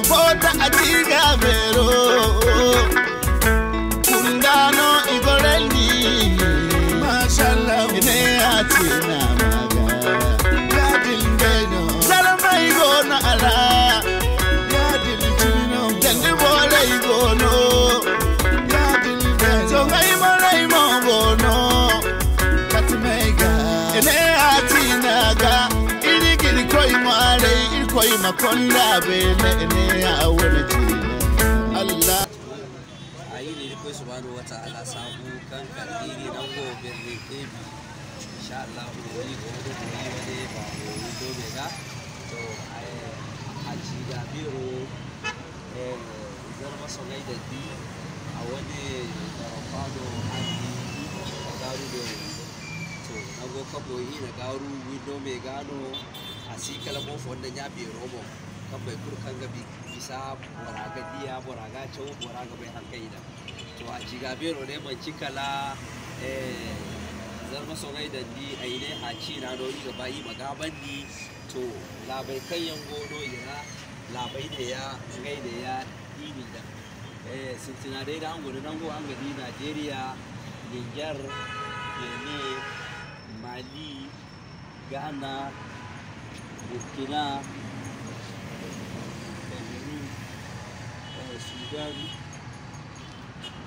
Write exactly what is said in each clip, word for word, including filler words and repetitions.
Bota a ti ga beero. Kunda no i gorandi. Mashallah. Ne a ti na maga. Yadin beno. Zarmai go na ala. Yadin cino. Dandi borai go no. Yadin beno. So ngai marai mo go no. Katmega. Ne a ti na ga. Iri ga Irkoy ŋwaaray, Irkoy ma konda beene ne a wane ciine. Allah. A yi ne Irkoy subhanahu wa ta'ala saabu kaŋ kande iri nango Birnin Kebbi. Insha Allah, iri go ga boori wane ba boori do me ga. To, ay, a ci ga biro, eh, Zarma soŋay dandi, a wane Zarma fado, a di, a gaaru do. To, nango kaŋ boori na gaaru windo me ga no. A si kala mo fonda ɲa beero boŋ, kaŋ boro kulu kaŋ ga bi, bisa bora ga diya, bora ga caw, bora ga bay haŋ kaŋ i daŋ. To, a ci ga beero ne manci kala, eh, Zarma soŋay dandi, ay ne hã ciina no i ga ba i ma gaabandi. To, laabey kaŋ yaŋ go no i ra, laabey neeya, ngey neeya, i n'i daŋ. Eh, sintina day ra, araŋ guna nango, araŋ ga di Nigeria, Niger, Benin, Mali, Ghana, Burkina, Cameroon, eh, Sudan,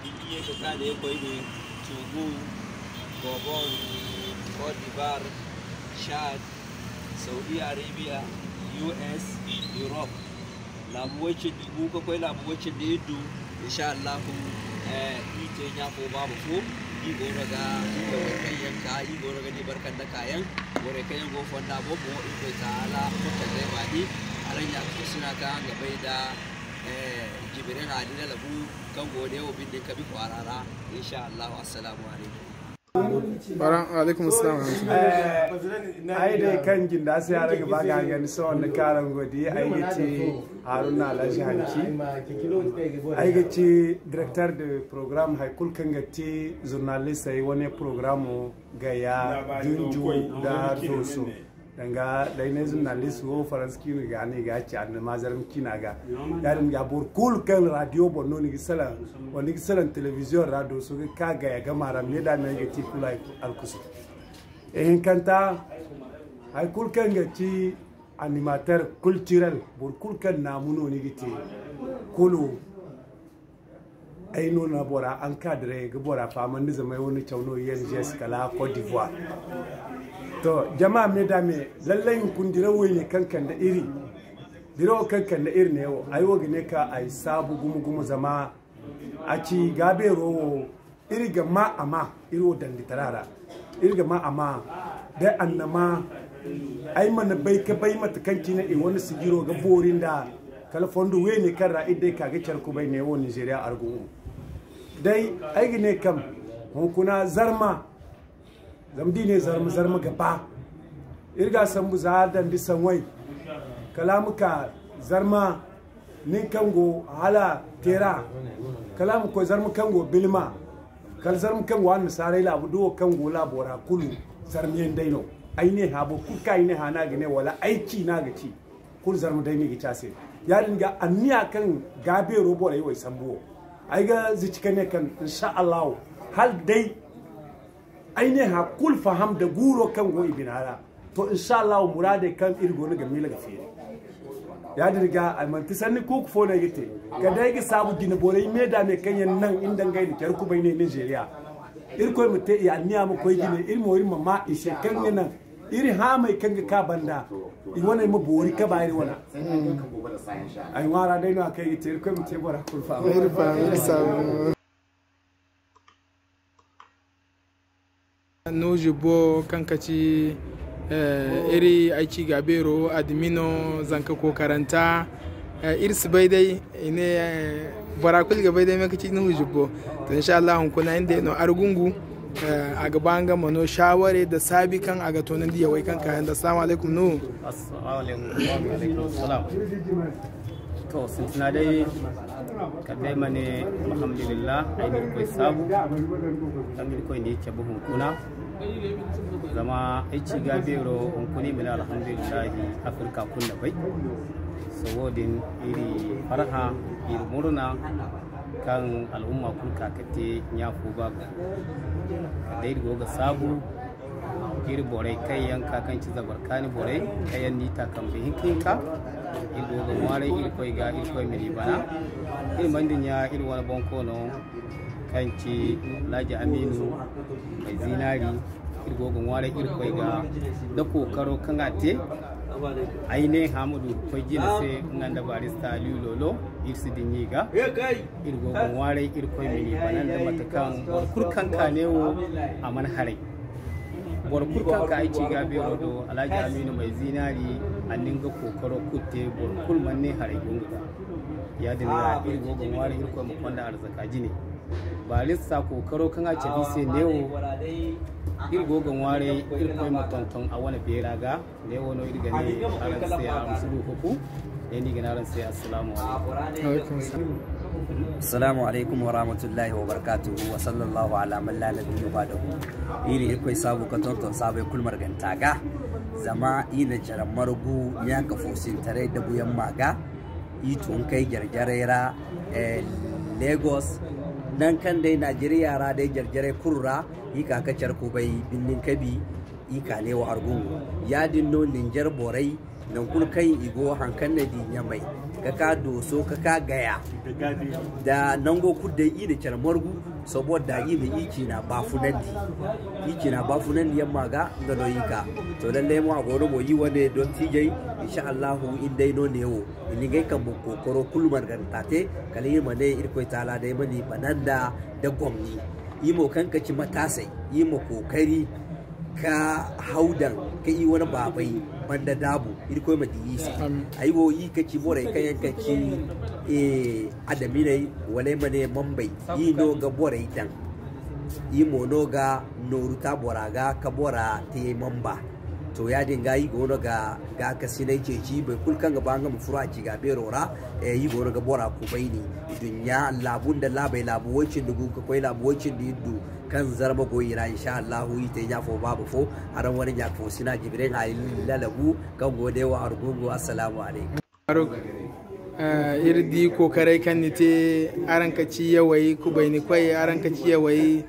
Guinée, ka ka ne koyne, Togo, Gabon, Côte d'Ivoire, Chad, Saudi Arabia, U S, Europe. Laabu way cindi gu ka koy laabu way cindi iddu. Insha Allahu, eh, i te ɲa fo baaba fo. I go no ga i ga way kaŋ yaŋ ka, i go no ga di barkanda kaayaŋ. Borey kaŋ yaŋ go fonda boŋ mo, Irkoy Taala ma kande baani. Araŋ ya fo sina kaŋ ga bay da, eh, Jibril Ali Dalabu kaŋ go ne wo binde Kabi kwaara ra. Insha Allahu, assalamu alaikum. Wa alaikum assalam wa rahmatullah. Ay day kaŋ jinda se araŋ ga ba ga hangan ni sohõ nda kaaraŋ go di, ay ga ci Haruna Alhaji Hanci. Ay ga ci directeur de programme hay kulu kaŋ ga ti journaliste ay wane programme Gaya, Junju nda Doso. Danga day ne journaliste wo Faransa kiino ga no i ga ci annama zarma kiina ga. Yaadin ga boro kulu kaŋ radio boŋ no ni ga salaŋ, wala ni ga salaŋ télévision ra Doso ga ka Gaya gama ra me da me ga ti kulu ay alkusu. E hinkanta hay kulu kaŋ ga ti animateur culturel, boro kulu kaŋ naamu no ni ga te kulu. Ay no na bora encadré ga bora fahamandi zama ay wane caw no I N G S kala Côte d'Ivoire. To, jama me da me, lallai hunkuna diraw wayne kaŋ kande iri, dirawo kaŋ kande iri ne wo, ay wo ga ne ka ay saabu gumo-gumo zama a ci ga beero wo, iri ga ma a ma, iri wo dandi tara ra. Iri ga ma a ma, day annama, ay mana bay ka bay mate kaŋ cine i wane sijiro ga boori nda kala fondo wayne kaŋ ra iri day ka ga care kubay ne wo Nizeeriya argungu. Day, ay ga ne kaŋ hunkuna zarma, zama da i ne zarma, zarma ga ba. Iri ga sambu za dandi saŋway, kala a ma ka zarma, nin kaŋ go hala Teera, kala a ma koy zarma kaŋ go Bilma, kala zarma kaŋ go annasaarey laabu, da wo kaŋ go laabo ra kulu, zarma yaŋ day no. Ay ne hã, boro kulu kaŋ ay ne hã no a ga ne, wala ay ci no a ga ci, kulu zarma day no i ga ci a se. Yaadin ga anniya kaŋ ga beero borey wo ay sambu wo. Ay ga zici ka ne kaŋ, insha Allahu, hala day ay ne hã kulu faham da guuro kaŋ go i bina ra. To, insha Allahu, muraadey kaŋ iri goono ga miila ga feeri. Yaadin ga, ay manti sanni kuuku fo no ay ga te. Kala day ay ga saabu jine borey me da me kaŋ yaŋ naŋ iri nda ngey na care kubay ne Nizeeriya. Irkoy ma te i anniya ma koy jine, iri mo iri ma ma i se kaŋ ga naŋ iri haamay kaŋ ga ka banda, i waney ma boori ka ba iri wana. Ay ŋwaara day no a kaŋ ay ga te, Irkoy ma te bora kulu faham. Iri faham, iri saabu. Nuhu Jubbo, kaŋ ka ci, eh, iri ay ci ga beero, admino, zanka kokaranta, eh, iri si bay day, i ne, eh, bora kulu ga bay day, me ka ci Nuhu Jubbo. To, insha Allah, hunkuna iri day no Argungu, eh, a ga ba nga ma no shaaware da saabi kaŋ a ga toonandi yawey kaŋ ka yaŋ da. Assalamu alaikum, Nuhu. Assalamu alaikum. Wa alaikum salam. To, sintina day, kala day ma ne, alhamdulillah, ay na Irkoy saabu, kaŋ Irkoy na ay cabe hunkuna. Zama ay ci ga beero hunkuna, i ma ne, alhamdulillah, Afirka kulu na bay. So, wo-din, iri Farhã, iri murna kaŋ al'umma kulu ka ga te ɲa fo ba ga. Kala day iri go ga saabu iri borey kaŋ yaŋ ka kaŋ ci zabar kaani borey, kaŋ yaŋ n'i ta kambe hinka hinka. Iri go ga ŋwaaray Irkoy ga, Irkoy ma n'i bana. Iri mana dinya iri wane bonkoono kaŋ ci Alhaji Aminu Mai Zinaari. Iri go ga ŋwaaray Irkoy ga da kookaro kaŋ a te. Ay ne Hamadu koy jina se nga nda barista Aliyu Lolo, iri si dinya i ga. Iri go ga ŋwaaray Irkoy ma n'i bana nda mate kaŋ boro kulu kaŋ ka ne wo a mana haray. Boro kulu kaŋ ka ay ci ga beero do, Alhaji Aminu Mai Zinaari, a na nga kookaro kulu te, boro kulu mana ne haray go nga ga. Yaadin ga iri go ga ŋwaaray Irkoy ma konda arzaka jine. Barista kookaro kaŋ a cabe i se neewo, iri go ga ŋwaaray Irkoy ma tonton a wane beera ga. Neewo no iri ga ne araŋ se a ma si du ka ku. Ne ni ga ne araŋ se assalamu alaikum. Assalamu alaikum wa rahmatullahi wa barakatuhu, wa sallallahu ala man la nabiyyu ba'dahu. Iri Irkoy saabu ka tonton saabay kulu marganta ga. Zama i na care margu ɲa ka fo sintaray dabu yaŋ ma ga. I tun kay jarjaray ra, eh, Lagos, nan kaŋ day Najeriya ra day jarjaray kulu ra, i ka ka care kubay Birnin Kebbi, i ka ne wa Argungu. Yaadin no Niger borey, nan kulu kaŋ i go, haŋ kaŋ na di Ɲamay, ka ka Dooso, ka ka Gaya, da nango kulu day i na care margu, saboda i ma i ciina baafunandi. I ciina baafunandi yaŋ ma ga, nga no i ka. To, lallay mo, a go no mo, i wane dottijey, insha Allahu, in day no neewo. I na ngey kambe kookaro kulu marganta te, kala iri ma ne Irkoy Taala day ma ni bananda da gomni. I mo kaŋ ka ci mataasey, i ma kookari ka haw daŋ ka i wane baabey banda daabu, Irkoy ma di i se. Amin. Ay wo, i ka ci borey kaŋ yaŋ ka ci, eh, adaminey, wala ay ma ne mambey, i no ga borey daŋ. I mo no ga nooru ta bora ga ka bora te mamba. To, yaadin ga i goono ga gaakasinay ceeci, boro kulu kaŋ ga ba nga ma furo a ci ga beero ra, eh, i goono ga bora kubayni. Duɲɲa laabu nda laabey, laabu way cindi gu ka koy laabu way cindi iddu kaŋ zarma go i ra, insha Allahu, i te ɲa fo baaba fo, araŋ wane ɲa fo sina Jibril Halil Lalabu kaŋ go da yawa Argungu. Assalamu alaikum. Faruk, eh, iri di kookaray kaŋ ni te, araŋ ka ci yawey, kubayni koy, araŋ ka ci yawey,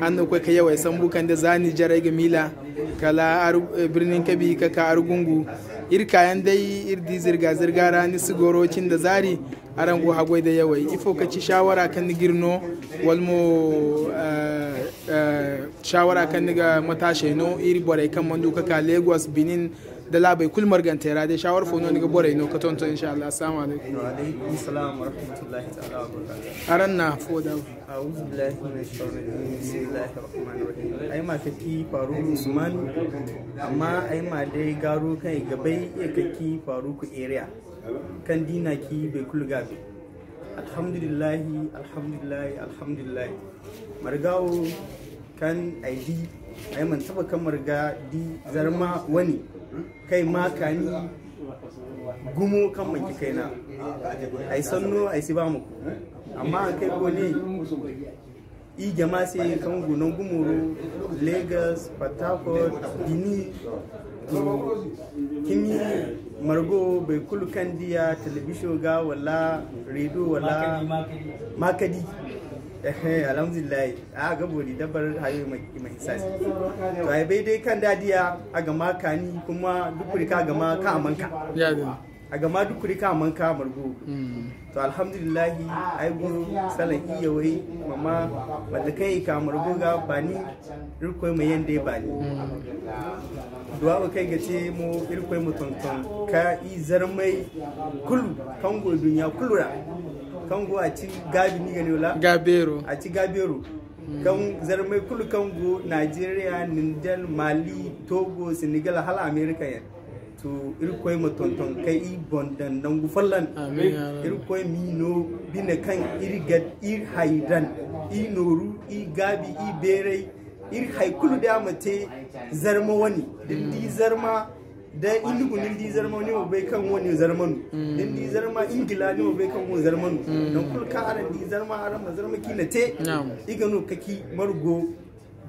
araŋ no koy ka yawey sambu kande za Nijar ay ga miila, kala Ar-, eh, Birnin Kebbi ka ka Argungu. Iri kaayaŋ day, iri di zirga-zirga ra, ni si goro cin da zaari, araŋ go haggoy da yawey. Ifo ka ci shawara kaŋ ni ga iri no, wala mo, eh, eh, shawara kaŋ ni ga mataasey no, iri borey kaŋ mana du ka ka Lagos, Benin, da laabey kulu margantey ra day, shawara fo no ni ga borey no ka tonton, insha Allah. Assalamu alaikum. Wa alaikum salam wa rahmatullahi ta'ala wa barakatuh. Araŋ na fo da. A'udhu billahi minash shaitanir rajim. Bismillahir rahmanir rahim. Ay ma ka ci Faruk Usman, amma ay ma day gaaru kaŋ i ga bay, i ka ci Faruk area. Kaŋ di na ci boro kulu ga bay. Alhamdulillahi, alhamdulillahi, alhamdulillahi. Marga wo kaŋ ay di, ay mana taba kaŋ marga di zarma wane, kaŋ ay ma kaani gumo kaŋ manci kayna. Ay sanno, ay si ba ma ku. Amma haŋ kaŋ ay go ne, i jama se kaŋ go nangu mooro, Lagos, Port Harcourt, Benin, to, cimi margo boro kulu kaŋ diya television ga wala radio wala Makadi. Ehe, alhamdulillahi. A ga boori dabbar hayo i ma, i ma hinsa se. To, ay bay day kaŋ da diya a ga ma kaani, kuma duk kuri kaŋ a ga ma kaŋ a man ka. Ya din. A ga ma duk kuri kaŋ a man ka margo. Mm. To, alhamdulillahi, ay go salaŋ iyye way, mama, mate kaŋ i ka margo ga baani, Irkoy ma yaŋ day baani. Mm. Duwa wo kaŋ ay ga te mo, Irkoy ma tonton ka i zarmay kulu kaŋ go dunya kulu ra. Kaŋ go a ci gaabi ni ga ne wala? Gabeero. A ci gabeero. Mm. Kaŋ zarmay kulu kaŋ go Nigeria, Niger, Mali, Togo, Senegal, hala America yaŋ. To, Irkoy ma tonton ka i boŋ daŋ nangu folloŋ. Amin, ya Rabbi. Irkoy m'i no bine kaŋ iri ga iri hay daŋ, i nooru, i gaabi, i beeray, iri hay kulu day a ma te zarma wane. Da ni di zarma, da Inugu ni di zarma, ni ma bay kaŋ wo ne zarma no. Mm. Da ni di zarma Ingila, ni ma bay kaŋ wo zarma no. Mm. Nangu kulu kaŋ araŋ di zarma, araŋ ma zarma kaŋ i na te. Naam. I ga no ka ci margo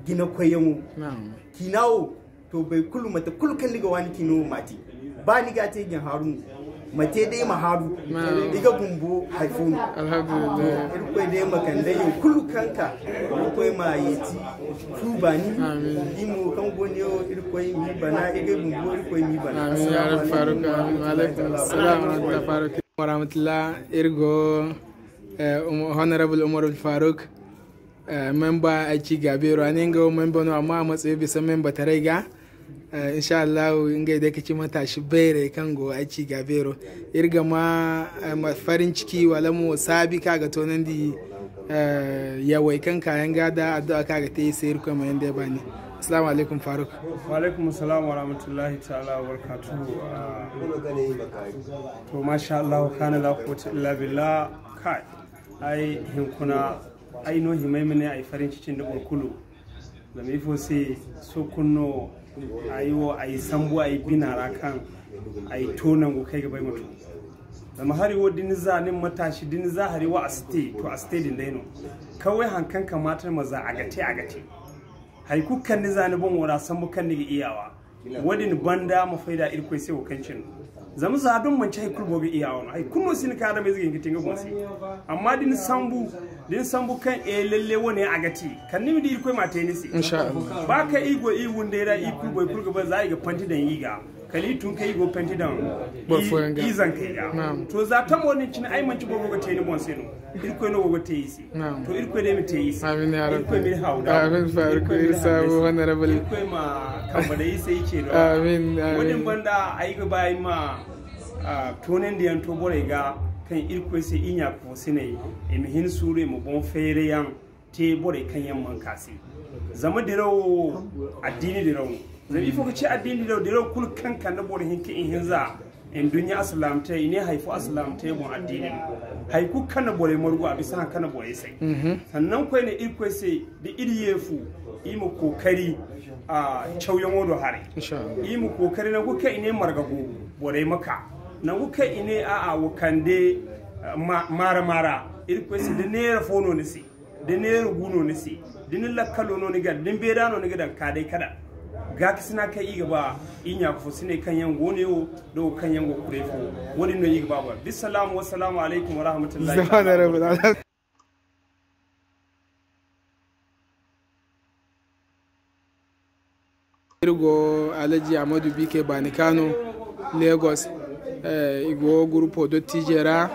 jina koyyaŋo. Naam. Ciina wo, to, boro kulu, mate kulu kaŋ ni ga waani ciino wo ma a te. Ba ni ga a te, i ga ni haaru no. Ma te day ma haaru. I ga bumbo hay fo no. Alhamdulillah. Irkoy day ma kande yaŋ kulu kaŋ ka. Irkoy ma yeeti fu baani. Amin. I mo kaŋ go ne wo, Irkoy mi bana, i ga bumbo, Irkoy mi bana. Amin ya Rabbi. Faruk, amin. Wa alaikum assalam wa rahmatullahi, Faruk. Wa rahmatullah. Iri go, eh, Um-, Honorable Umar Faruk. Eh, memba ay ci ga beero, a ne nga wo memba no, amma a matsayo bisa memba taray ga. Eh, insha Allah, ngey day ka ci matashi bayray kaŋ go ay ci ga beero. Iri ga ma, eh, ma farin ciki wala mo saabi ka ga toonandi, eh, yawey kaŋ ka yaŋ ga da addu'a ka ga te i se, Irkoy ma yaŋ day baani. Assalamu alaikum, Faruk. Wa alaikum assalam wa rahmatullahi ta'ala wa barakatuhu. Ah, to, masha Allah, kana la quwwata illa billah. Kai, ai hinkuna, ai no himay ma ne ai farin ciki nda boro kulu. Zama ifo se, sohõ no ay wo, ay sambu ay bina ra kaŋ ay to nangu kaŋ ay ga ba ay ma to. Zama hari wo, da ni za ni ma matashi, da ni za hari wo a si te, to, a si te din day no. Kawai haŋ kaŋ kamata ni ma za, a ga te, a ga te. Hari kulu kaŋ ni za ni boŋo ra, sambu kaŋ ni ga iyawa. Wo-din banda ma fay da Irkoy se wo kaŋ cine no. Zama za doŋ manti hay kulu boro ga iyawa no. Hay kulu no si hin ka adameyze ga hin ga te nga boŋ se. Amma da ni sambu, da ni sambu kaŋ, eh, lalle wane a ga te. Kala ni ma di Irkoy ma te ni se. Insha Allah. Ba kaŋ i go i wunday ra, i kulu, boro kulu ga ba za i ga panti daŋ i ga. Kala i tun kaŋ i go panti daŋ i zankey ga. Na'am. To, za tamo din cine, ay manti boro ga te ni boŋ se no. Irkoy no go ga te i se. Na'am. To, Irkoy day ma te i se. Amin ya Rabbi. Irkoy ma iri haaru da. Amin, Faruk. Irkoy ma iri haaru da. Iri saabu, Honorable. Irkoy ma kambe day i se i ce do. Amin, amin. Wo-din banda, ay ga ba ay ma, ah, toonandiyaŋ to borey ga, kaŋ Irkoy se i ɲa fo sinay, i ma hin suuru, i ma boŋ feerayaŋ te borey kaŋ yaŋ mana ka se. Zama dirawo wo, addini dirawo no. Zama ifo ga ci addini dirawo? Dirawo kulu kaŋ kande boro hinka ihinza, nduɲɲa alsilaamataray, i ne hay fo alsilaamataray boŋ addini no. Hay kulu kaŋ na borey margu, a bisa haŋ kaŋ na borey say. Mhm. Sannan koyne Irkoy se, da iri ye fu, i ma kookari, a, cawyaŋo do haray. Insha Allah. I ma kookari nangu kaŋ i ne marga go, borey ma ka. Nangu kaŋ i ne, a'a, wo kande, a, ma-, maara-maara, Irkoy se, da neera fo no ni se. Da neera gu no ni se, da ni lakkalo no ni ga, da ni beera no ni ga daŋ, ka day ka daŋ. Gaakasina kaŋ i ga ba, i ɲa fo sinay kaŋ yaŋ go ne wo, da wo kaŋ yaŋ go kuray fo. Wo-din no i ga ba boro. Bissalaamu, wassalaamu alaykum wa rahmatullahi ta'ala wa barakatuhu. Iri go Alhaji Ahmadu B K Baani Kano, Lagos. Eh, i go gurupo dottiijey ra.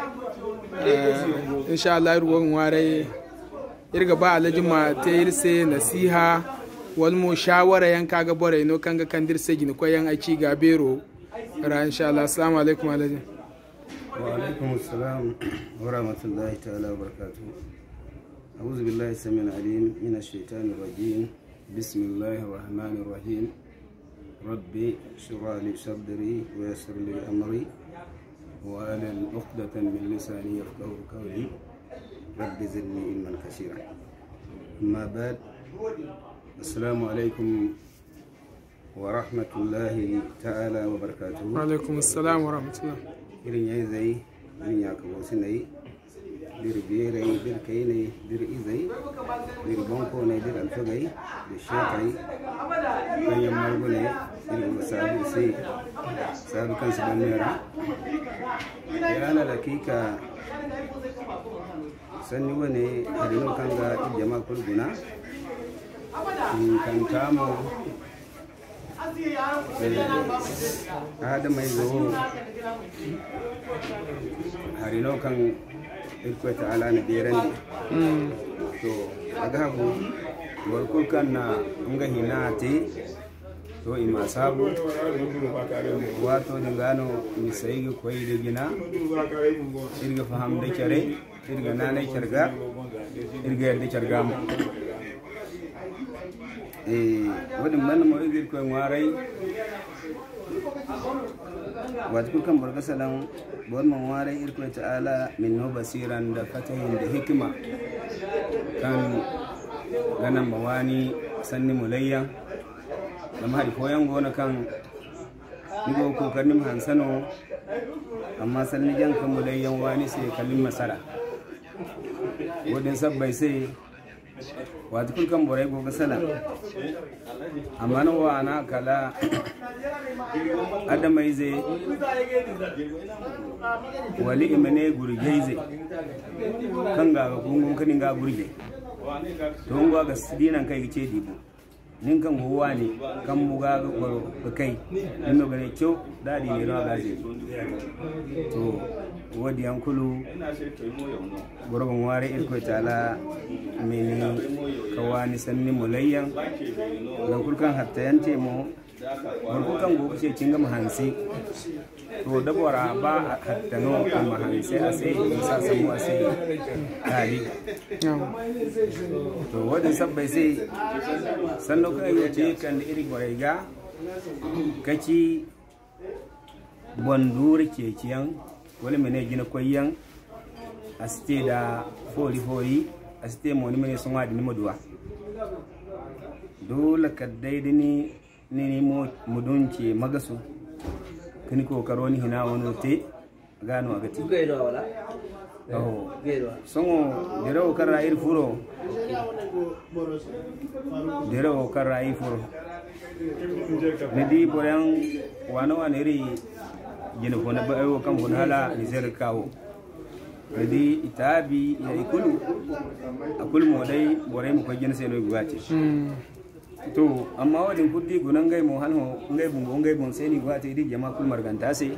Eh, insha Allah, iri go ga ŋwaaray. Iri ga ba Alhaji ma te iri se nasiha, wala mo shaawara yaŋ kaŋ a ga borey no, kaŋ ga kande iri se jina koyyaŋ ay ci ga beero ra, insha Allah. Assalamu alaikum, Alhaji. Wa alaikum assalam wa rahmatullahi ta'ala wa barakatuh. أعوذ بالله السميع العليم من الشيطان الرجيم. بسم الله الرحمن الرحيم. رب اشرح لي صدري ويسر لي أمري واحلل عقدة من لساني يفقهوا قولي. رب زدني علما كثيرا. أما بعد. السلام عليكم wa rahmatullahi ta'ala wa barakatuhu. Wa alaikum assalam wa rahmatullah. Iri ɲayzey, iri ɲaakaboosiney, d'iri beerey, d'iri kayney, d'iri izey, d'iri bonkooney, d'iri alfagey, d'iri seekey, kaŋ yaŋ margu ne, iri go ga saabu i se, saabu kaŋ si ban me ra. Yaana, hakiika, sanni wane, hari no kaŋ ga iri jama kulu guna. Hinkanta mo, eh, adamayze wo, hari no kaŋ Irkoy Taala na beerandi. Mm. To, a ga hagu, boro kulu kaŋ na nga hina te, to, i ma saabu. Waato din ga no misey ga koy da jina, iri ga faham da care. Iri ga naanay care ga, iri ga yadda care ga mo. Eh, wo-din banda mo, iri ga Irkoy ŋwaaray. Waati kulu kaŋ boro ga salaŋ, boro ma ŋwaaray Irkoy Taala ma ni no basiira nda fatahi nda hikima, kaŋ ga naŋ ma waani sanni mulayyaŋ. Zama hari fooyaŋ go no kaŋ ni go ga kookari ni ma hanse no, amma sanda ni jaŋ ka mulayyaŋ waani se kala ni ma sara. Wo-din sabbay se, Waati kulu kaŋ borey go ga salaŋ, a mana waana kala adamayze, wala i ma ne gurjayze, kaŋ ga ga gungu ka nin ga gurjay. To, nga ga si di naŋ kaŋ i ga ce di boŋ. Nin kaŋ go waani, kaŋ buga ga goro ga kay, nin no ga ne caw, da a di ne no a ga zeeri. To, wo-din yaŋ kulu, boro ga ŋwaaray Irkoy Taala mini ka waani sanni mulayyaŋ. Nangu kulu kaŋ hattayaŋ te mo, boro kulu kaŋ go ga ceeci nga ma hanse. To, da bora ba a hatta no, a ma hanse a se, a ma sa sambu a se taali. To, wo-din sabbay se, sanno kaŋ ay go te kande iri borey ga, ka ci boŋ duure ceeciyaŋ, wala i ma ne jina koyyaŋ, a si te da foori-foori, a si te mo ni ma ne sohõ a din ni ma duw'a. Doole kala day da ni ni, ni mo, mudun ce magasu, ka ni kookaro ni hina wano te, ga no a ga te. Aho. Sohõ, dirawo kaŋ ra iri furo, dirawo kaŋ ra iri furo, ni di boroyaŋ waano-waano iri jine fo na bay wo kaŋ fun hala Nizer ga ka wo. Ni di i taabi, i kulu, a kulu mo day borey ma koy jine se no i go ga te. To, amma wo-din kulu da i guna ngey mo, hala hõ ngey bumbo, ngey boŋ se no i go ga te, i di jama kulu marganta se.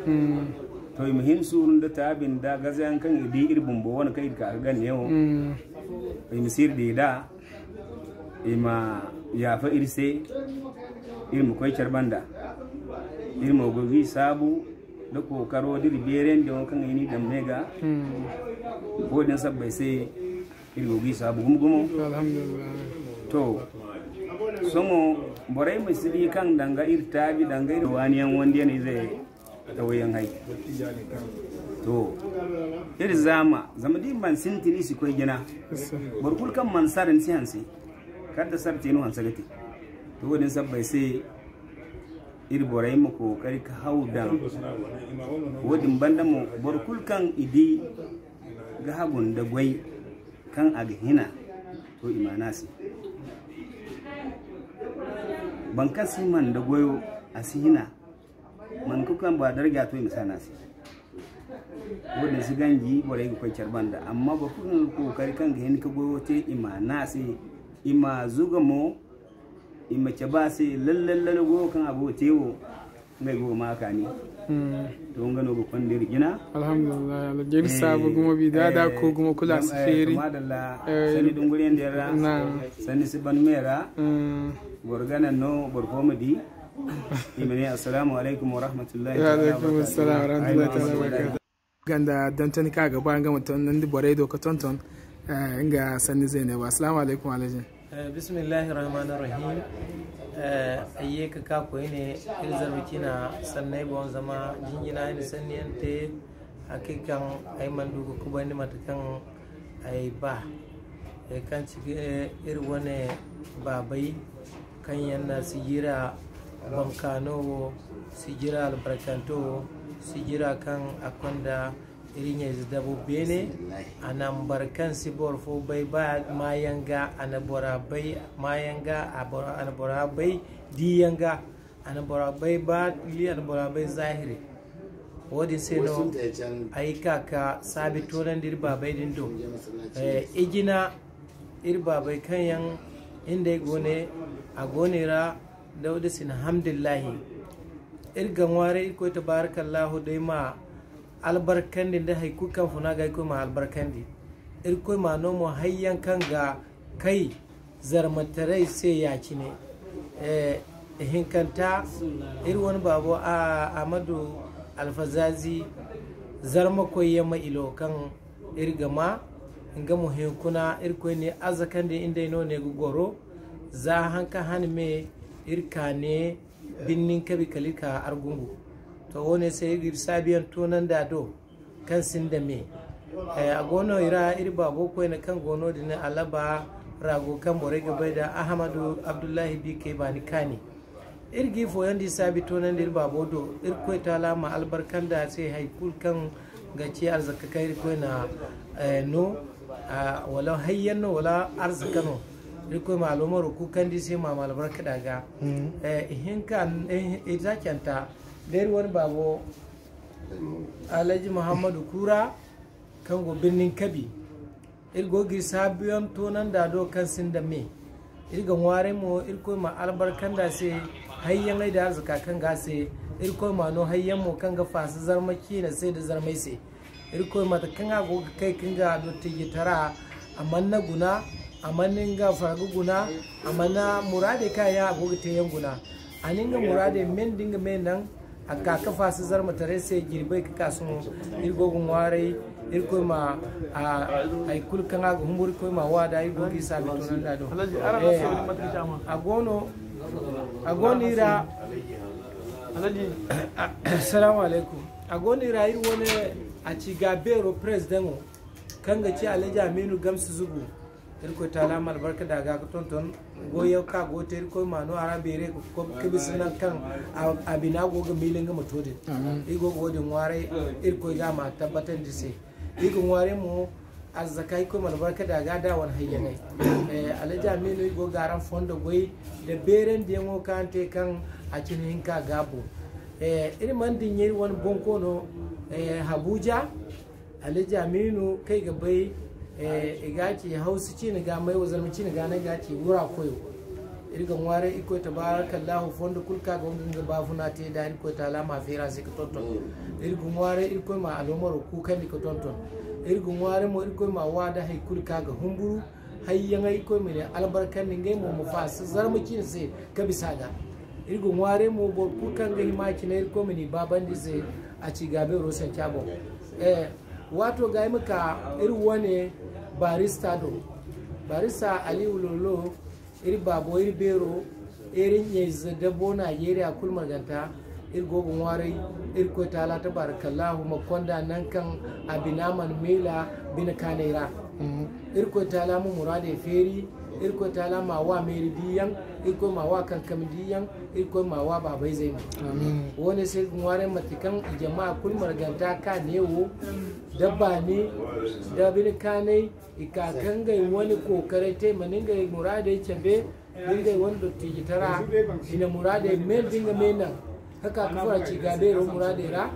To, i ma hin suuru nda taabi nda gazayaŋ kaŋ i di iri bumbo wane kaŋ iri ka ga gande wo. I ma si iri di d'a, i ma yaafa iri se, iri ma koy care banda. Iri mo go g'i saabu da kookaro da iri beerandiyaŋo kaŋ i n'i daŋ me ga. Wo-din sabbay se, iri go g'i saabu gumo-gumo. Alhamdulillah. To, sohõ borey ma si di kaŋ danga iri taabi, danga iri waaniyaŋ wandiyaŋ ize tawayyaŋ hay. To, iri zaama, zama da iri mana sintin, iri si koy jina. Boro kulu kaŋ mana sara, ni si hanse. Kala da sara te no hanse ga te. To, wo-din sabbay se, iri borey ma kookari ka haw daŋ. Wo-din banda mo, boro kulu kaŋ i di ga hagu nda goy kaŋ a ga hina, to, i ma a naŋ a se. Boro kaŋ si hima nda goyo, a si hina. Mate kulu kaŋ bora darja, to, i ma si a naŋ a se. Wo-din si ganji borey ga koy care banda, amma boro kulu kaŋ ga kookari kaŋ ga hin ka goyo te, i ma a naŋ a se, i ma zuga mo, i ma cabe a se lalle, lalle goyo kaŋ a go ga te wo, ngey go ga ma a kaani. To, nga no ga konda iri jina. Alhamdulillah, Alhaji, iri saabu gumo bi da, da ko gumo kulu a si feeri. Madalla, sanni dunguriyaŋ din ra, sanni si ban me ra. Boro ga naŋ no, boro fo ma di. I ma ne, "Assalamu alaikum wa rahmatullahi ta'ala wa barakatuh." Wa alaikum assalam wa rahmatullahi ta'ala wa barakatuh. Ganda dantani kaŋ a ga ba nga ma tonandi borey do ka tonton, eh, nga sanni zeene bo. Assalamu alaikum, Alhaji. Eh, bismillahi rahmani rahim. Eh, ay ye ka ka koyne iri zarma cina sanney boŋ, zama jinjina ay na sanniyaŋ te, hakiikaŋ ay mana du ka kubandi mate kaŋ ay ba. Eh, kaŋ ci, eh, iri wane baabey, kaŋ yaŋ na sijira bankaano wo, sijira albarkanto wo, sijira kaŋ a konda iri ɲayze dabo beene. A na boro kaŋ si boro fo bay ba maayaŋ ga, a na bora bay maayaŋ ga, a bora, a na bora bay diiyaŋ ga, a na bora bay baatili, a na bora bay zaahiri. Wo-din se no ay ka, ka saabi toonandi iri baabey din do. Eh, ijina, iri baabey kaŋ yaŋ hindey go ne, a go no i ra, Dawda si, alhamdulillahi. Iri ga ŋwaaray Irkoy tabaarakallahu day ma albarkandi nda hay kulu kaŋ funa ga Irkoy ma albarkandi. Irkoy ma no mo hayyaŋ kaŋ ga kay zarmataray se ya-cine. Eh, hinkanta, iri wane baabo, a, Amadu Alfazazi, zarma koy yaŋ ma ilo kaŋ iri ga ma, nga mo hinkuna Irkoy ne arzakandi nd'ey no ne ga goro, za haŋ kaŋ han me iri ka ne Birnin Kebbi kala iri ka Argungu. To, wo-ne se iri ga iri saabiyaŋ toonandi a do, kaŋ sinda me. Eh, a go no i ra iri baabo koyne kaŋ go no-din Alaba ra go, kaŋ borey ga bay da Ahamadu Abdullahi Bikey baani kaani. Iri ga ifo yaŋ di saabi toonandi iri baabo do, Irkoy Taala ma albarkandi a se hay kulu kaŋ ga ci arzaka kaŋ Irkoy na, eh, no, ah, wala hayyaŋ no, wala arzaka no. Irkoy ma alomaro kukandi se, ma ma albarka da ga. Mm. Eh, ihinka, eh, izacanta, da iri wane baabo, Alhaji Muhammadu Kura, kaŋ go Birnin Kabi. Iri go ga iri saabuyaŋ toonandi a do kaŋ sinda me. Iri ga ŋwaaray mo, Irkoy ma albarkandi a se, hayyaŋey da arzaka kaŋ ga a se. Irkoy ma no hayyaŋ mo kaŋ ga faasa zarma ciina se da zarmay se. Irkoy mate kaŋ a go ga kay ka nga dottijitara, a mana guna, a mana nga farga guna, a mana muraadey kaŋ a yaŋ a go ga te yaŋ guna. A na nga muraadey men da nga me naŋ, a ka ka faasa zarmataray se jirbey ka ka sohõ. Iri go ga ŋwaaray, Irkoy ma, a, hay kulu kaŋ a ga humburu, Irkoy ma a waada, iri go ga iri saabi toonandi a do. Eh, a goono, a goono iri ra. Salaamu alaykum. A go no i ra iri wane a ci ga beero prezidaŋo, kaŋ ga ci Alhaji Aminu Gamsu Zugu. Irkoy Taala ma albarka da ga ka tonton. Goyo ka go te, Irkoy ma no a ra beere ka ko-, ka bisa naŋ kaŋ a, a bina go ga miila nga ma to din. Amin. Iri go ga wo-din ŋwaaray, Irkoy ga ma tabbatandi se. Iri ga ŋwaaray mo, arzaka Irkoy ma albarka da ga da wane hayyaŋey. Eh, Alhaji Aminu, iri go ga araŋ fondo goy da beerandiyaŋo kaŋ araŋ te kaŋ a cine hinka ga boŋ. Eh, iri mana dinya iri wane bonkoono, eh, Abuja, Alhaji Aminu, kaŋ i ga bay, eh, i ga a ci Hausa ciine ga may wo, Zarma ciine ga no i ga a ci Wura Koyo. Iri ga ŋwaaray Irkoy, tabaarakallahu, fondo kulu kaŋ a go ga nga baafuna te nd'a, Irkoy Taala ma a feeri a se ka tonton. Iri ga ŋwaaray Irkoy ma alomaro kuukandi ka tonton. Iri ga ŋwaaray mo Irkoy ma a waada hay kulu kaŋ a ga humburu, hayyaŋey Irkoy ma ne albarkandi, ngey mo ma faasa zarma ciine se ka bisa a ga. Iri ga ŋwaaray mo boro kulu kaŋ ga hima a cine, Irkoy ma ni baabandi se a ci ga beero sanca boŋ. Eh, waato ga ay ma ka iri wane barista do. Barista Aliyu Lolo, iri baabo, iri beero, iri ɲayze dabo Najeriya kulu marganta, iri go ga ŋwaaray, Irkoy Taala, tabaarakallahu, ma konda naŋ kaŋ a bina mana miila bine kaanay ra. Mhm. Irkoy Taala ma muraadey feeri, Irkoy Taala ma a wa meeri diyaŋ, Irkoy ma a wa kankami diyaŋ, Irkoy ma a wa baabayzey mo. Amin. Wo-ne se ga ŋwaaray mate kaŋ jama kulu marganta ka neewo, da baani, da bine kaanay, i ka ka ngey wane kookaray te, i mana ngey muraadey cabe, da ngey wane dottijitara, i na muraadey me nda nga me naŋ. Ka ka ka furo a ci ga beero muraadey ra,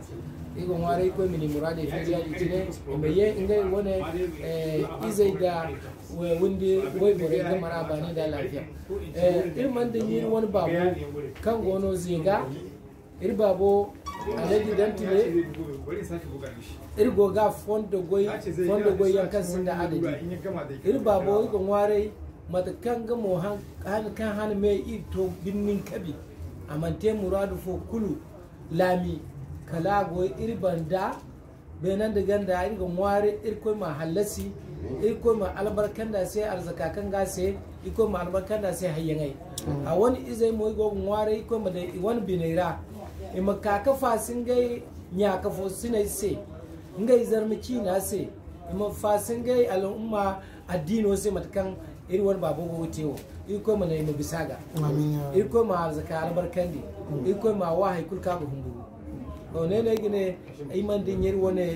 i ga ŋwaaray Irkoy ma ni muraadey feeri yaadin cine, i ma ye ngey wane, eh, izey da, eh, windi wayborey game ra baani nda alaafiya. Eh, iri mana dinya iri wane baabo kaŋ go no Zeega, iri baabo Alhaji Dantile, iri go ga fondo goy, fondo goy yaŋ kaŋ sinda adadi. Iri baabo, iri ga ŋwaaray mate kaŋ ga mo han, han, kaŋ han me iri to Birnin Kabi. A mana te muraadu fo kulu laami, kala a go iri banda, beene nda ganda, iri ga ŋwaaray Irkoy ma a hallasi, Irkoy ma albarkandi a se arzaka kaŋ ga a se, Irkoy ma albarkandi a se hayyaŋey. Mm. A wane izey mo, i go ga ŋwaaray Irkoy ma daŋ i wane biney ra. I ma ka ka faasa ngey ɲaaka fo siney se, ngey zarma ciina se. I ma faasa ngey al'umma addiino se, mate kaŋ iri wane baabo go ga te wo. Irkoy ma ne i ma bisa a ga. Amin, ya Rabbi. Irkoy ma arzaka albarkandi. Mm. Irkoy ma a wa hay kulu kaŋ a ga humburu. To, ne no ay ga ne, ay mana dinya iri wane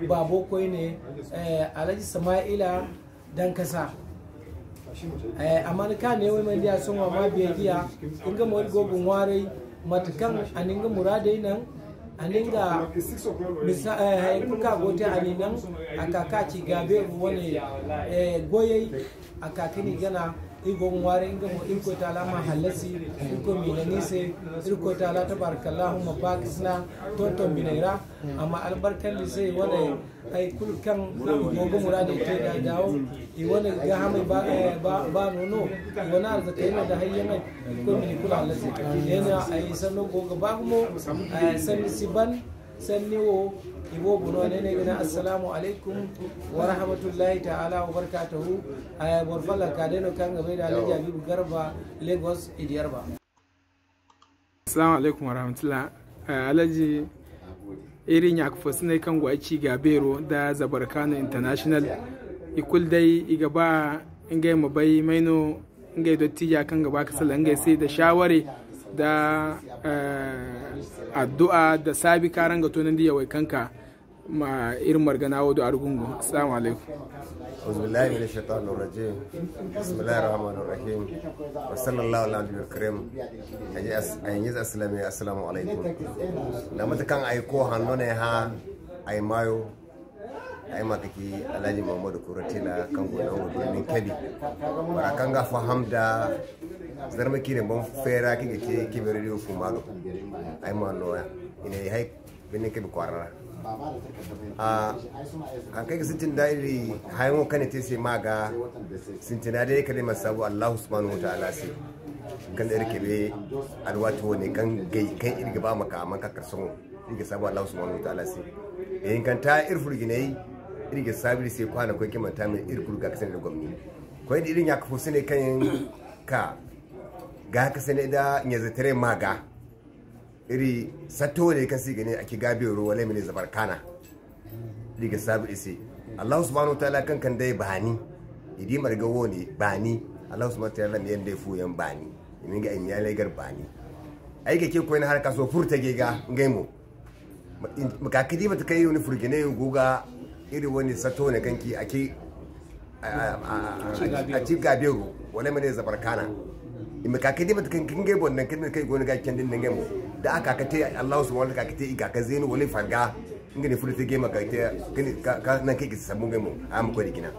baabo koyne, eh, Alhaji Sama'ila Dankasa. Eh, a mana ka ne wo, ay mana di a sohõ, a ma beejiya. Nga mo, iri go ga ŋwaaray mate kaŋ a na nga muraadey naŋ, a na nga misa-, eh, hay kulu kaŋ a go ga te, a n'i naŋ, a ka ka ci gaabeero wane, eh, goyey, a ka ka ni gana. Iri go ga ŋwaaray nga mo, Irkoy Taala ma hallasi, Irkoy ma i naŋ i se, Irkoy Taala, tabaarakallahu, ma baakasina tonton biney ra, a ma albarkandi se i wane hay kulu kaŋ i go ga muraadey te da daawo, i wane gaahamey ba, eh, ba, ba no no, i wane arzakey no da hayyaŋey, Irkoy ma ni kulu hallasi. Ne no ay sanno go ga ba gumo, eh, sanni si ban, Sanni wo, i boobo no, ne no ay ga ne, "Assalamu alaikum wa rahmatullahi ta'ala wa barakatuhu." Ay, boro falla ka day no kaŋ ga bay da Alhaji Habibu Garba, Lagos, Idiyarba. Assalamu alaikum wa rahmatullah. Eh, Alhaji, iri ɲaaka fo sinay kaŋ go ay ci ga beero da Zabarkano International. I kulu day, i ga ba ngey ma bay may no ngey dottija kaŋ ga ba ka salaŋ ngey se da shaware da, eh, addu'a da saabi kaŋ araŋ ga toonandi yawey kaŋ ka. Ma iri margana wo do Argungu. Assalamu alaikum. Auzubillahi minash shaitanir rajim. Bismillahir rahmanir rahim. Wa sallallahu ala nabiyil karim. Ay ngi aslami, assalamu alaikum. Na mata kaŋ ay ko hanno ne ha, ay mayo. Ay ma kaki Alhaji Muhammadu Kura Tila kaŋ go nango birnin Kebbi. Bora kaŋ ga faham da Zarma Kiine boŋ feera kaŋ ga ce Kebbi Radio Kumano. Ay ma nooya. Ine hay birnin Kebbi kwaara ra. A, haŋ kaŋ ay ga sintin da iri hayaŋo kaŋ ni te se ma ga sintina day kala ay ma saabu Allahu subhanahu wa ta'ala se. Kaŋ da iri kebe alwaati wo ne kaŋ gay kaŋ iri ga ba ma ka a mana ka kar sohõ. Iri ga saabu Allahu subhanahu wa ta'ala se. Ihinkanta iri furjinay, iri ga saabu iri se kwaana koy kaŋ manti a ma iri kulu ga ka sanda gomni. Koy da iri ɲa ka fo sine kaŋ yaŋ ka ga ka sanda da ɲaizataray ma ga. Iri satto ne kaŋ se i ga ne a ci gaabeero wala i ma ne zabar kaana. Iri ga saabu iri se. Allahu subhanahu wa ta'ala kaŋ kande ay baani. I di marga wo ne baani. Allahu subhanahu wa ta'ala ma yaŋ day fu yaŋ baani. I ma nga ay ɲaalay gar baani. Ay ga ce koyne haraka so furo tajey ga ngey mo. Ma ka ka di mate kaŋ iri wane furjinay go ga iri wane satto wane kaŋ ci a ci, a, a, a, a ci gaabeero wala ay ma ne zabar kaana. I ma ka ka di mate kaŋ ngey boŋ naŋ kaŋ i go no ga candi nda ngey mo. Da a ka ka te Allahu subhanahu wa ta'ala ka ka te i ka ka zeenu wala i farga. Nga ne furo tajey ma ka te ka, ka, ka naŋ kaŋ i ga sambu ngey mo a ma koy da jina.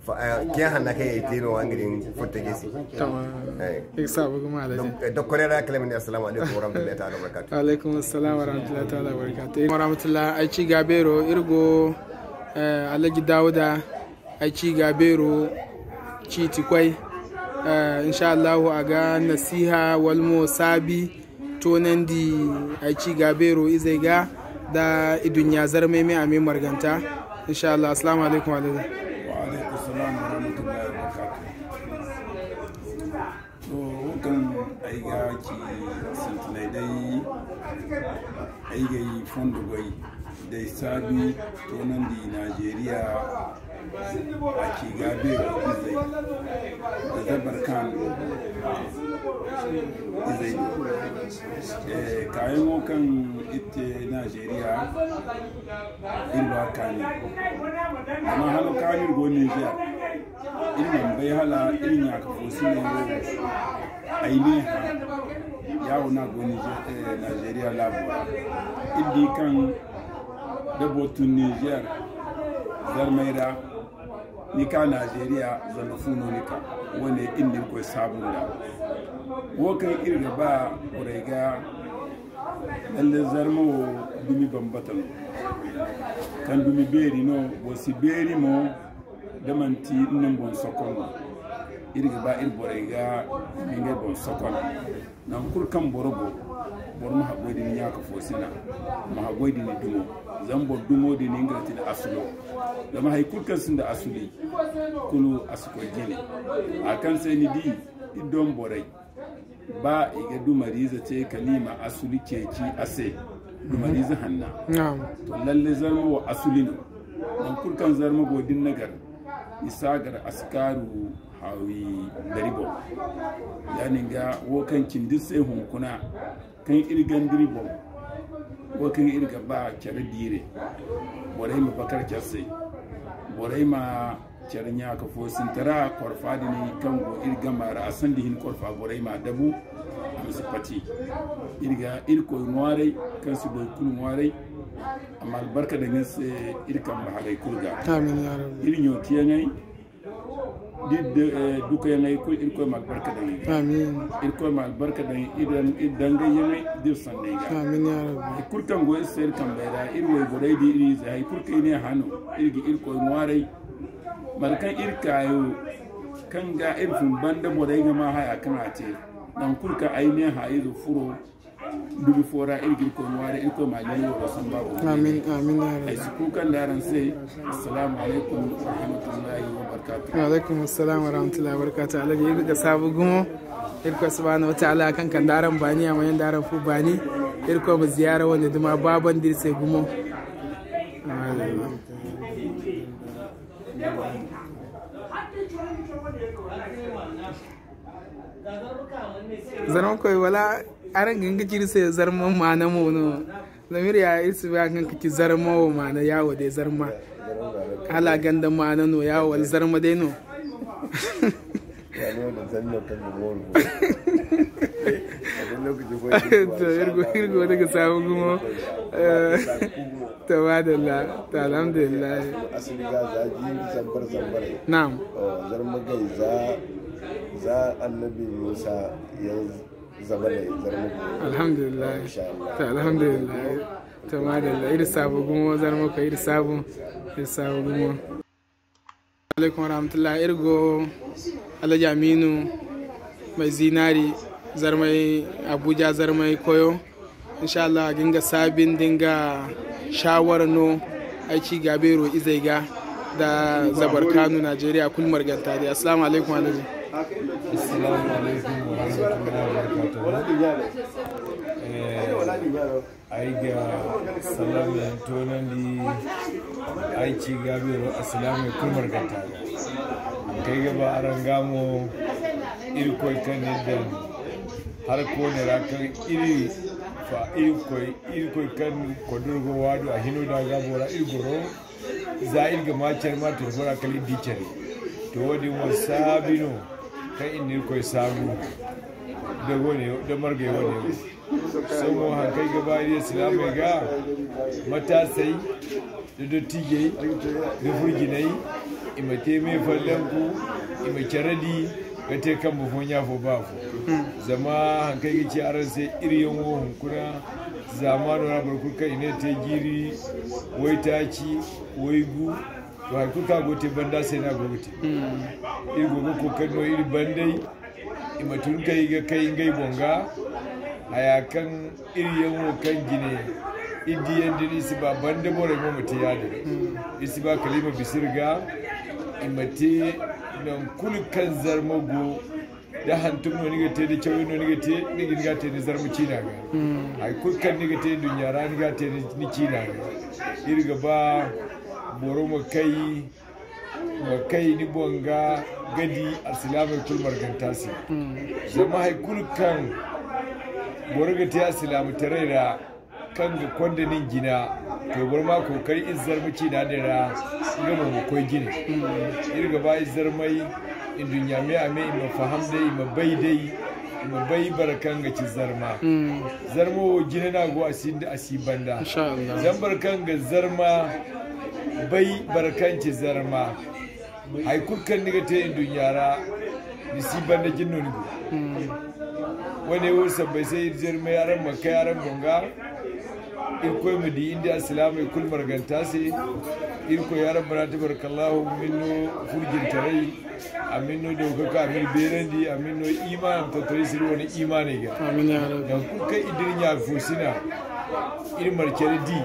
Fa, eh, kiyaŋ hanna kaŋ i te no, nga din furo tajey se. Tamam. Eh. I ga saabu gumo, Alhaji. Dok-, eh, dokkorey ra kala ay ma ne, assalamu alaikum wa rahmatullahi ta'ala wa barakatuh. Wa alaikum assalam wa rahmatullahi ta'ala wa barakatuh. Wa rahmatullahi, ay ci gaabeero, iri go, eh, Alhaji Dawuda, ay ci gaabeero ciiti koy. Eh, insha Allahu a ga nasiha wala mo saabi toonandi ay ci gaabeero izey ga da i duɲɲa zarmay me a me marganta. Insha Allah. Assalamu alaikum, alaikum. Wa alaikum salam wa rahmatullahi wa barakatuh. To, wo kaŋ ay ga ci sintinay day, ay ga ay fondo goy, day saabi toonandi Najeriya. A ci gaabeero izey da zabar kaana izey. Eh, kaayaŋo kaŋ iri te Najeriya, iri ba kaani. Zama hala kaani iri go Niger, iri mana bay hala iri ɲa ka fo si ne wo. Ay ne hã, ya wo no a go Niger, eh, Najeriya laabo ra. Iri di kaŋ da boro tun Niger zarmay ra, ni ka Najeriya, zanga fu no ni ka. Wo-ne iri na Irkoy saabu nd'a. Wo kaŋ iri ga ba borey ga, lalle zarma wo dumi bambata no. Kaŋ dumi beeri no, boro si beeri mo, da manti iri na ni boŋ sokon no. Iri ga ba iri borey ga ngey boŋ sokon. Nangu kulu kaŋ boro go, boro ma haggoy da ni ɲa ka foosina, ma haggoy da ni dumo. Zama boro dumo da ni, nga ga ti ni asulo. Zama hari kulu kaŋ sinda asuli, kulu a si koy jine. A kaŋ se ni di, iri doŋ borey, ba i ga dumariize te kala i ma asuli ceeci a se, dumariize hanna. Naam. To, lalle zarma wo asuli no. Nangu kulu kaŋ zarma go da ni na gar, i si a gar a si kaaru hawi dari boŋ. Ya-din ga, wo kaŋ cindi se hunkuna, kaŋ iri ganda iri boŋ, wo kaŋ iri ga ba care diire, borey ma bakar care se, borey ma care ɲa ka foosintara korfa din kaŋ go iri gama ra, a sanda hin korfa borey ma dabu, a ma si pati. Iri ga Irkoy ŋwaaray, kaŋ si boro kulu ŋwaaray, a ma albarka daŋ iri se iri kambe haray kulu ga. Amin, ya Rabbi. Iri ɲootiyaŋey, da iri, eh, dukayaŋey kulu, Irkoy ma albarka daŋ i ga. Amin. Irkoy ma albarka daŋ iri daŋ, iri dangayyaŋey da iri sanney ga. Amin, ya Rabbi. Hari kulu kaŋ go iri se iri kambey ra, iri wayborey da iri ize, hari kulu kaŋ i ne hano, iri ga Irkoy ŋwaaray. Mate kaŋ iri kaayo, kaŋ ga iri fun banda borey ga ma haya kaŋ a te, nangu kulu kaŋ ay ne haya izo furo, dumi fo ra, iri ga Irkoy ŋwaaray, Irkoy ma ɲin waro samba boŋ. Amin, amin, ya Rabbi. Ay si kuuka nda araŋ se. Assalamu alaikum wa rahmatullahi wa barakatuh. Wa alaikum assalam wa rahmatullahi wa barakatuh. Alhaji, iri ga saabu gumo. Irkoy subhanahu wa ta'ala kaŋ kande araŋ baani, a ma yaŋ da araŋ fu baani. Irkoy ma ziyaara wane duma baabandi iri se gumo. Amin. Zarma koy, wala araŋ ga hin ga ci iri se zarma maana mo no? Zamir ya, iri si bay kaŋ ka ci zarma wo maana, ya wo day zarma. Hala ganda maana no, ya wo wala zarma day no. To, iri go, iri go daga saabu gumo. Eh, to, madalla, to, alhamdulillah. Naam. Zarma gay za, za annabi Musa ya zama da zarma. Alhamdulillah. To, alhamdulillah. To, madalla. Iri saabu gumo, zarma ko iri saabu, iri saabu gumo. Alaikum warahmatullah. Iri go Alhaji Aminu mai zinari, zarmai, Abuja zarmai koyo. Insha Allah, a ga nga saabin da nga shawara no ay ci ga beero izey ga da zabar Kano, Najeriya, kulu marganta dai. Assalamu alaikum, Alhaji. Assalamu alaikum wa rahmatullahi wa barakatuhu. Eh, ay ga salamu toonandi ay ci ga beero, assalamu alaikum marganta ga. Kay ga ba araŋ ga mo, Irkoy kaŋ ni daŋ har koone ra kaŋ iri fa Irkoy Irkoy kaŋ kodoro go waadu a hino da gaabo ra iri goro. Za iri ga ma care ma telefon ra kala iri di care. To, wo-din wo saabi no kaŋ iri na Irkoy saabu da wane, da margay wane wo. Sohõ haŋ kaŋ ay ga ba iri silaamey ga, mataasey, da dottijey, da furjinay, i ma te me fallanku, i ma care di, ga te kambe fo, ɲa fo, ba fo. Zama haŋ kaŋ ay ga ci araŋ se, iri yaŋ wo hunkuna zaamaano ra, boro kulu kaŋ i ne te jiiri waytaaci, waygu, to, hari kulu kaŋ a go ga te banda se no a go ga te. Iri go ga kookari no iri bandey, i ma tun kay ga kay ngey boŋ ga. Haya kaŋ iri yaŋ wo kaŋ jine iri diyaŋ din, iri si ba banda borey mo ma te yaadin. Iri si ba kala i ma bisa iri ga, i ma te nangu kulu kaŋ zarma go. Da hantum no ni ga te, da caway no ni ga te, ni ga ni ga te ni zarma ciina ga. Hari kulu kaŋ ni ga te nduɲɲa ra, ni ga te ni, ni ciina ga. Iri ga ba boro ma kay ma kay ni boŋ ga, ga di alsilaamey kulu marganta se. Zama hay kulu kaŋ boro ga te alsilaamataray ra, kaŋ ga konda nin jina, to, boro ma kookari ize zarma ciina din ra, nga mo ma koy jine. Iri ga ba ize zarmay nduɲɲa me a me, i ma faham day, i ma bay day, i ma bay boro kaŋ ga ci zarma. Zarma wo jine no a go, a si, a si banda. Insha Allah. Zama boro kaŋ ga zarma bay, boro kaŋ ci zarma, hay kulu kaŋ ni ga te nduɲɲa ra, ni si banda jine no ni go. Wane wo sabbay se iri zarmay araŋ ma kay araŋ boŋ ga. Irkoy ma di iri nda alsilaamey kulu marganta se. Irkoy ya Rabbana tabarakallahu, ma ni no furjintaray, a ma ni no dawkaka, a ma ni beerandi, a ma ni no imaana ma tonton iri se iri wane imaaney ga. Amin ya Rabbi. Nangu kulu kaŋ iri dira ɲa fo sina, iri marcari di.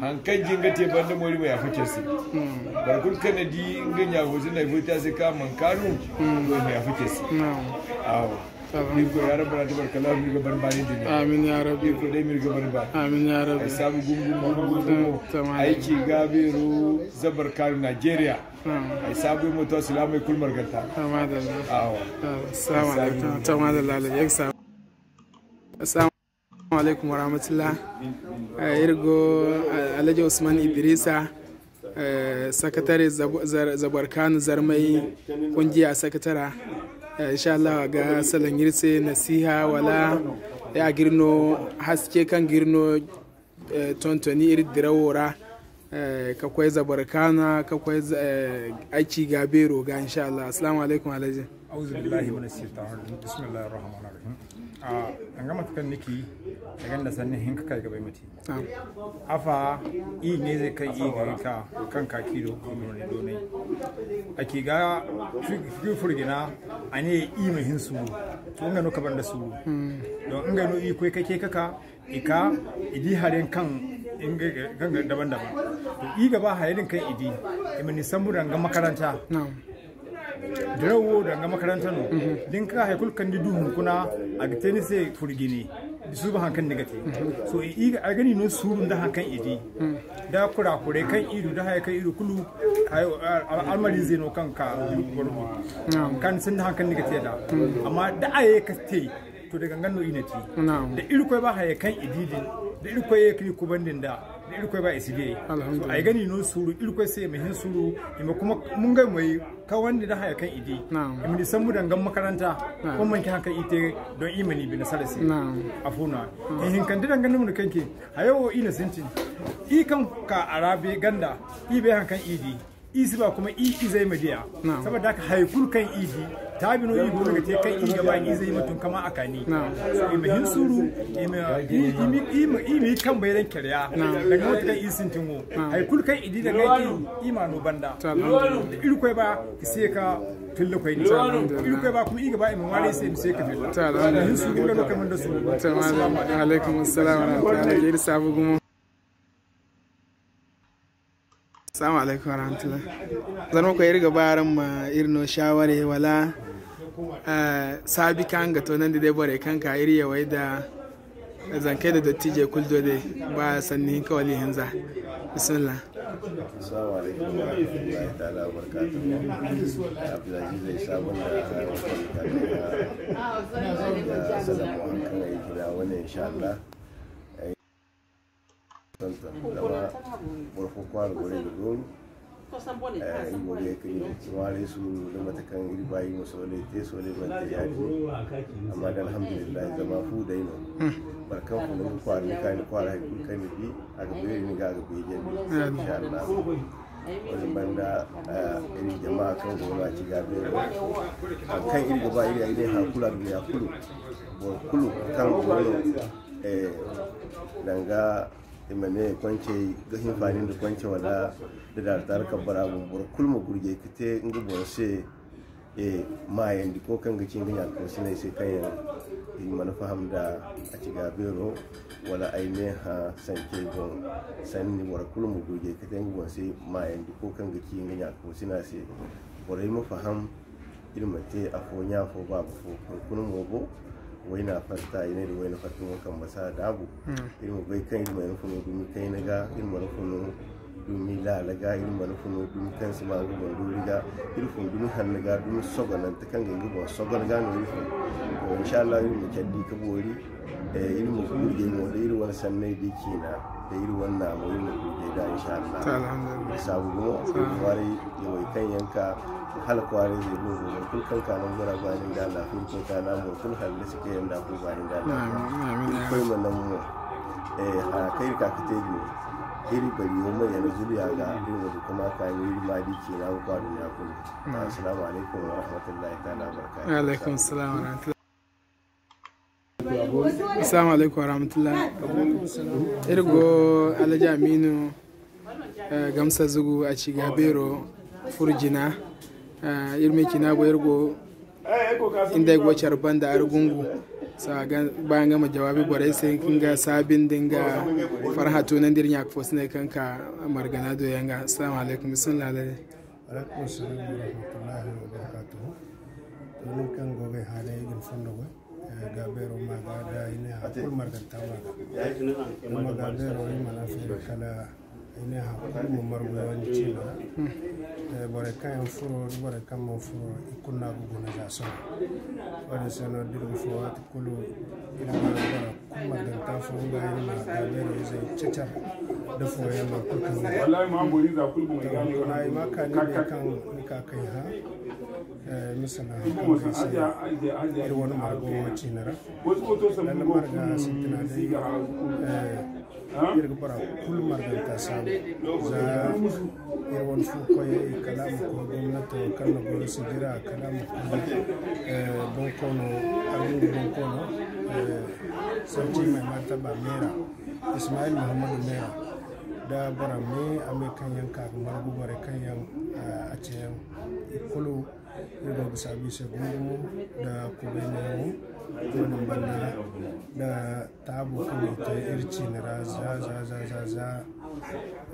Haŋ kaŋ jin ga te banda mo, iri ma yaafa care se. Boro kulu kaŋ na di nga ɲa fo sina, ay fo te a se kaŋ a mana kaanu, to, iri ma yaafa care se. Awo. Irkoy ya Rabbana tabarakallahu, ma iri ga ban baani nduɲɲa. Amin ya Rabbi. Irkoy day ma iri ga ban baani. Amin ya Rabbi. Ay saabu gumo, gumo, gumo, gumo. Ay ci ga beero zabar kaanu Nigeria. Ay saabu mo to alsilaamey kulu marganta. Awa. Assalamu alaikum. Assalamu alaikum warahmatullah. Eh, iri go, eh, Alhaji Usman Idrisa, eh, sakatare zab-, zar-, zabar kaanu zarmay kungiya sakatara. Eh, insha Allah, a ga salaŋ iri se nasiha wala ya ga iri no haske kaŋ ga iri no, eh, tontoni iri dirawo ra, eh, ka koy zabar kaanu, ka koy z-, eh, ay ci ga beero ga, insha Allah. Assalamu alaikum, Alhaji. Auzu billahi minash shaitanir rajim. Bismillahir rahmanir rahim. Ah, danga mate kaŋ ni ci, a gonda sanni hinka kaŋ ay ga bay ma ci. Afa, i ne zey kaŋ i ga ka, kaŋ ka kiilo, i ma ne doonay. A ci ga fi, fi furjina, a ne i ma hin suuru. To, nga no ka banda suuru. Don nga no i koy ka ce ka ka, i ka, i di hari yaŋ kaŋ, kaŋ ga daban-daban. To, i ga ba hari din kaŋ i di, i ma ni sambu danga makaranta. Dirawo danga makaranta no. Da ni ka hay kulu kaŋ ni du hunkuna, a ga te ni se furjini. Da suba haŋ kaŋ ni ga te. So, i, i ga, a ga ni no suuru nda haŋ kaŋ i di. Da kura-kuray kaŋ i du, da haya kaŋ i du kulu, hay, al-, al-, almarize no kaŋ ka, kaŋ sinda haŋ kaŋ ni ga te da. Amma da a ye ka te, to, da gangan no i na te. Da Irkoy ba haya kaŋ i di din, Da Irkoy ye ka ni kubandi nd'a, da Irkoy ba i si di ay. Alhamdulillah. Ay ga ni no suuru, Irkoy se i ma hin suuru, i ma kuma mun ga moy kawandi da haya kaŋ i di. Naam. I ma ni sambu danga makaranta, naam, ko manci haŋ kaŋ i te don i ma ni bine sara se. Naam. Afo no. Naam. Ihinkante danga ni mun kaŋ ke, hayo wo i na sintin. I kaŋ ka a ra be ganda, i bay haŋ kaŋ i di. I si ba kuma i izey ma diya. Naam. Saboda haka hay kulu kaŋ i di, taabi no i goono ga te kaŋ i ga ba izey ma tun kama a kaani. Naam. I ma hin suuru, i ma, i, i ma, i ma, i ma i kambey daŋ care ya. Naam. Danga mate kaŋ i sintin wo. Naam. Hay kulu kaŋ i di danga i, i ma no banda. To, alhamdulillah. Irkoy ba i se ka filla koyne. To, alhamdulillah. Irkoy ba kuma i ga ba i ma ŋwaari i se, i ma se ka filla. To, alhamdulillah. Hin suuru nga no kaŋ man da suuru. To, alaikum assalam wa rahmatullahi. Iri saabu gumo. Assalamu alaikum warahmatullah. Zama ko iri ga ba araŋ ma iri no shaware wala, eh, saabi kaŋ ga toonandi day borey kaŋ ka iri yawey da zankey da dottijey kulu do day, ba sanni hinka wala ihinza. Bismillah. Assalamu alaikum warahmatullahi ta'ala wabarakatuh. Abdulaziz ay sabon da salamu an kan aiki da wannan insha Allah. Tonton, zama boro fo kwaara borey ga dooru. Eh, iri go ga ye ka iri ŋwaaray suuru da mate kaŋ iri ba iri ma soolay te, soolay mana te yaadin. Amma da alhamdulillahi, zama fu day no. Boro kaŋ fun ga kwaara ni ka ni kwaara hay kulu kaŋ ni di, a ga beeri ni ga, a ga beejandi. Insha Allah. Wo-din banda, eh, iri jama kaŋ go no a ci ga beero. Kaŋ iri ga ba iri ay ne hã kulu, a ga ne hã kulu. Boro kulu kaŋ go no, eh, danga i ma ne koncey ga hinfaani nda konce wala da daartaara kabbara boŋ, boro kulu ma gurjay ka te nga boŋ se, eh, maayandi ko kaŋ ga ci nga ɲaakoosiney se kaŋ yaŋ i mana faham nda a ci ga beero, wala ay ne hã sancey boŋ sanni, boro kulu ma gurjay ka te nga boŋ se maayandi ko kaŋ ga ci nga ɲaakoosina se. Borey ma faham, iri ma te afo ɲa fo baaba fo. Hunkuna mo bo, wayna fatta, i ne da wayna fatta mo kambe si a daabu. Iri ma bay kaŋ iri mana funu dumi kayna ga, iri mana funu dumi laala ga, iri mana funu dumi kaŋ si ma nga boŋ doori ga, iri funu dumi hanno ga, dumi sogonante kaŋ ga nga boŋ sogon ga no iri funu. To, insha Allah, iri ma care di ka boori. Eh, iri ma gurjay mo da iri wane sanney da ciina, da iri wane naamo, iri ma gurjay da, insha Allah. To, alhamdulillah. Saabu gumo, iri kwaaray yawey kaŋ yaŋ ka, hala kwaaray zey bumbo, boro kulu kaŋ ka nangu ra ba ni nda Allah, iri koy ka naamo, boro kulu hallasi kaŋ yaŋ da kulu ba ni nda Allah. Amin, amin, amin. Iri koy ma naŋ mo. Eh, haya kaŋ iri ka ka te din, iri bari yaŋ ma yana zuriya ga, iri ma du kama kaani, iri ma di ciina, ma kwa dunya kulu. Assalamu alaikum wa rahmatullahi ta'ala wa barakatuh. Wa alaikum salam wa rahmatullahi. Assalamu alaikum warahmatullah. Iri go Alhaji Aminu, eh, Gamsa Zugu a ci ga beero furo jina. Eh, iri me cina go iri go inda ay go care banda Argungu. Sa ga ba nga ma jawaabi borey se nga saabin da nga farhã tunandi iri ɲaaka fo sinay kaŋ ka margana do yaŋ ga. Assalamu alaikum. Bismillah alaikum. Alaikum salam wa rahmatullahi wa barakatuhu. To, nin kaŋ go ga ay haalay, i ga ni fondo goy, eh, ga beero ma ga, da i ne hã kulu marganta ma ga. Amma ga beero, i mana feeri kala i ne hã kulu ma margu yaŋ ciina ra. Eh, borey kaŋ yaŋ furo, da borey kaŋ mana furo, i kulu no a ga guna za sohõ. Wo-din se no, da iri ga fo waati kulu, iri ga boro kulu marganta fo nga iri ma ga beero izey cacar da fooyaŋ boro kulu kaŋ ga. Wallahi ma bori za kulu boŋ ga ni. Wala i ma ka ni be kaŋ ni ka kay hã. Eh, misala haŋ kaŋ ga se iri wane margo wo ciina ra. Lalla marga sintina day, eh, iri ga bora kulu marganta saabu. Za iri wane fu koyey, kala a ma koy gomnato kaŋ na goro sijira, kala a ma koy, eh, bonkoono, Argungu bonkoono, eh, Sarki Mai Martaba Meera, Ismail Muhammadu Meera, da bora me a me kaŋ yaŋ ka ga margu, borey kaŋ yaŋ, eh, a ce yaŋ i kulu. Iri go ga saabu i se gumo-gumo nda kubay neewo, wo-din banda nda taabo kaŋ i te iri ciine ra za, za, za, za, za.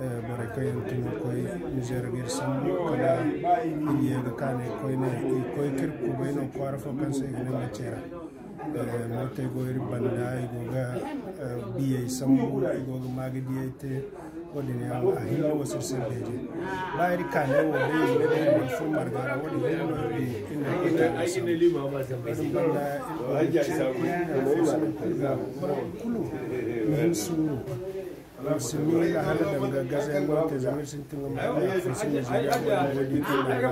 Eh, borey kaŋ yaŋ tun ga koy Nizeer ga iri sambu, kala iri ye ga kaanay koyne, i koy ka iri kubay no kwaara fo kaŋ se i ga ne Maceera. Eh, mootey go iri banda, i go ga, eh, biyey sambu, i go ga maagidiyey te. Wo-din yaŋ a hinne wo se iri se beeje. Ba iri kaanay wo day, i ne day i mana furo marga ra, wo-din hinne no iri du, iri na koy taala sambu. Wo-din banda, iri go ga ci, iri na furo sambu kulu ga, boro kulu. Hin suuru. Musulmi ga hala danga gazayaŋ no te, zama iri sintin ga ma hala fo si Nigeria boŋ, ni go di kaŋ ga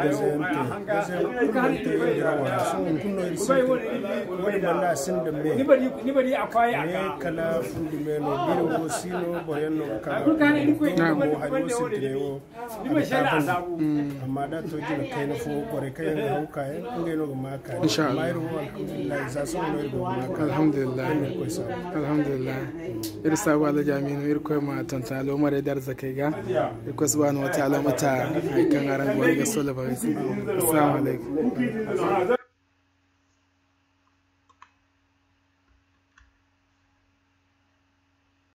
gazayaŋ te. Gazayaŋ kulu kaŋ te iri dirawo ra. Sohõ hunkuna no iri sintin. Wo-din banda a sinda me. Me kala fundi me no. Biro wo si no, boroyaŋ no ga ka ga. Naam. Hari wo sintinay wo. Amma da to jina kayna fo, borey kaŋ yaŋ ga haw kaayaŋ, ngey no ga ma kaayaŋ. Insha Allah. Amma iri wo, alhamdulillahi, za sohõ no iri go ga ma kaayaŋ. Alhamdulillahi. Iri ma Irkoy saabu. Alhamdulillahi. Iri saabu Alhaji Aminu, Irkoy ma tonton aloomarey da arzakey ga. Irkoy subhanahu wa ta'ala ma ta hari kaŋ araŋ go ga soola borey se. Assalamu alaikum.